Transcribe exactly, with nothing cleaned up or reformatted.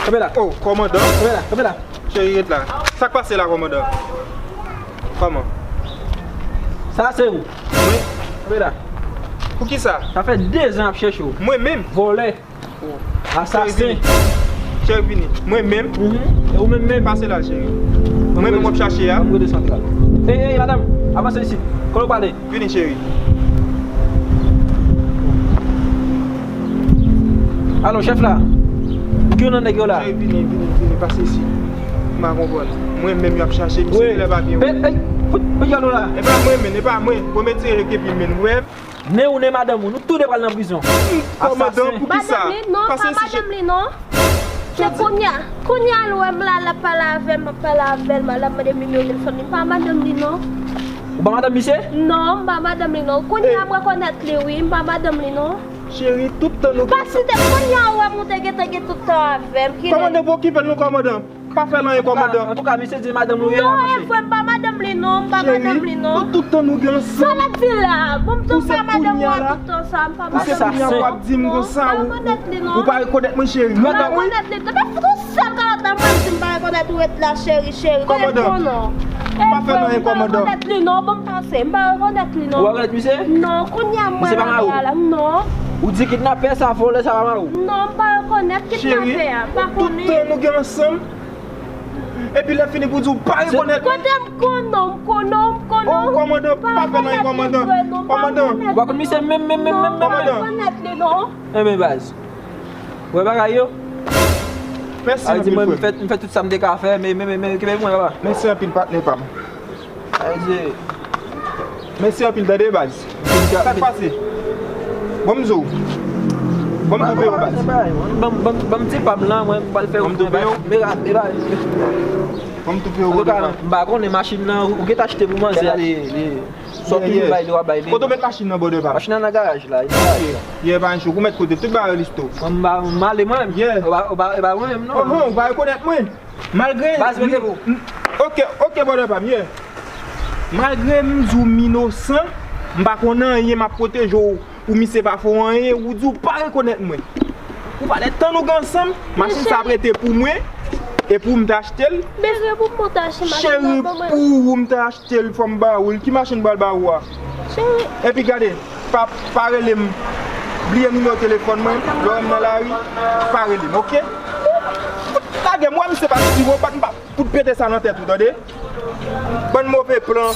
Kanpe la. Oh, kòmandan. Kanpe la, kanpe la. Cheri, ret la. Sa k pase la, kòmandan? Kòman? Sa se ou. Mwen? Kanpe la. Poukisa? Sa fè de zan ap chèche w. Mwen menm? Vòlè. Asasen. Cheri, vini. Mwen menm? Mhm. E ou menm menm? Pase la, cheri. Mwen menm w ap chache a? Ann rete santral. Ey, ey, madanm, avanse isit. Kote w prale? Vini, cheri. Alo, chèf la. Ki youn nan nèg yo la? Cheri, vini, vini, vini, pase isit. M pa konprann. Mwen menm y ap chache, misye genlè pa byen wè. Ey, ey, fout, fout jalo la. E pa mwen menm, e pa mwen. Bon, mete reke pi menm, wè. Ne ou ne madanm ou, nou tou de pral nan prizon. Kòmandan, poukisa? Madanm li? Non, pa madanm li, non. Se kounye a, kounye a l wè m la, l ap pale avè m, m ap pale avè l, m ap mande nimewo telefòn li, pa madanm li, non. Ou pa madanm misye? Non, m pa madanm li, non. Kounye a m rekonèt li, wi, m pa madanm li, non. Cheri, tout tan nou... Pa site, kounye a ou wè m ou te gentan gen tout tan avè m. Kòmandan, pa okipe l non, kòmandan. Pa fè l anyen, kòmandan. Antouka, misye di madanm ou ye. Non, e vre, m pa madanm li, non, m pa madanm li, non. Tout tan nou gen ansanm. Sa m ap di la, bon, m tou pa madanm ou a tout tan sa, m pa madanm li, non. Ou ap di m konsa, ou pa rekonèt li, non. Ou pa rekonèt mwen, cheri. M pa rekonèt li, tou. Foutou sèl kalòt la, mwen di m pa rekonèt ou ret la, cheri, cheri. Konnen m konnen. Pa fè l anyen, kòmandan. M pa rekonèt li, non, bon, m pase, m pa rekonèt li, non. Ou pa rekonèt misye? Non, kounye a m wè la, non. Ou di kidnapè sa, vòlè sa pa mari w? Non, m pa rekonèt kidnapè a, m pa konnen. Tout tan nou gen ansanm. Epi lè fini pou di w pa rekonèt mwen. Kote m konnen, m konnen, m konnen. Oh, kòmandan, pa fè l anyen, kòmandan. Kòmandan. Ou pa konn misye menm, menm, menm, menm, menm. Kòmandan. M pa rekonèt li, non. Enben baz. Ou wè bagay yo? Mèsi anpil, frè m. M fè tout sa m te ka fè, men, men, men, men, kenbe mwen, papa. Mèsi anpil, patnè pa m. Mèsi anpil, tande, baz. Sa k pase? Bon, m di w. Bon, m toufe w, baz. Ban m ti pa m lan, mwen, m pral fè. Bon, m toufe w. Bon, m toufe w, baz. M pa konnen machin nan, ou gentan achte pou manzè a, li, li. Sòt li bay, li w ap bay li. Kote w met machin nan, bòdè pa m? Machin nan nan garaj la. Yè pa yon chou, ou met kote? Tout bagay liste w. Mwen, m ale mwen menm. Ou pa, ou pa, ou pa mwen menm, non. Ou pa rekonèt mwen. Malgre... Baz, mete pou. Ok, ok, bòdè pa m, yè. Malgre m di w m inosan, m pa konn anyen, m ap pwoteje w pou misye pa fè w anyen, ou di w pa rekonèt mwen. Ou pa, lè tan nou gen ansanm, machin sa ap rete pou mwen, e pou ou m te achte l. Bezwen pou m monte achte machin nan, ban mwen. Cheri, pou ou m te achte l, fò m ba ou l. Ki machin m pral ba ou a? Epi gade, pa, pa rele m. Bliye nimewo telefòn mwen, lè w wè m nan lari, pa rele m, ok? Lage m, w wè misye pa siwopat, m pa fout pete sa nan tèt ou, tande? Bann move plan.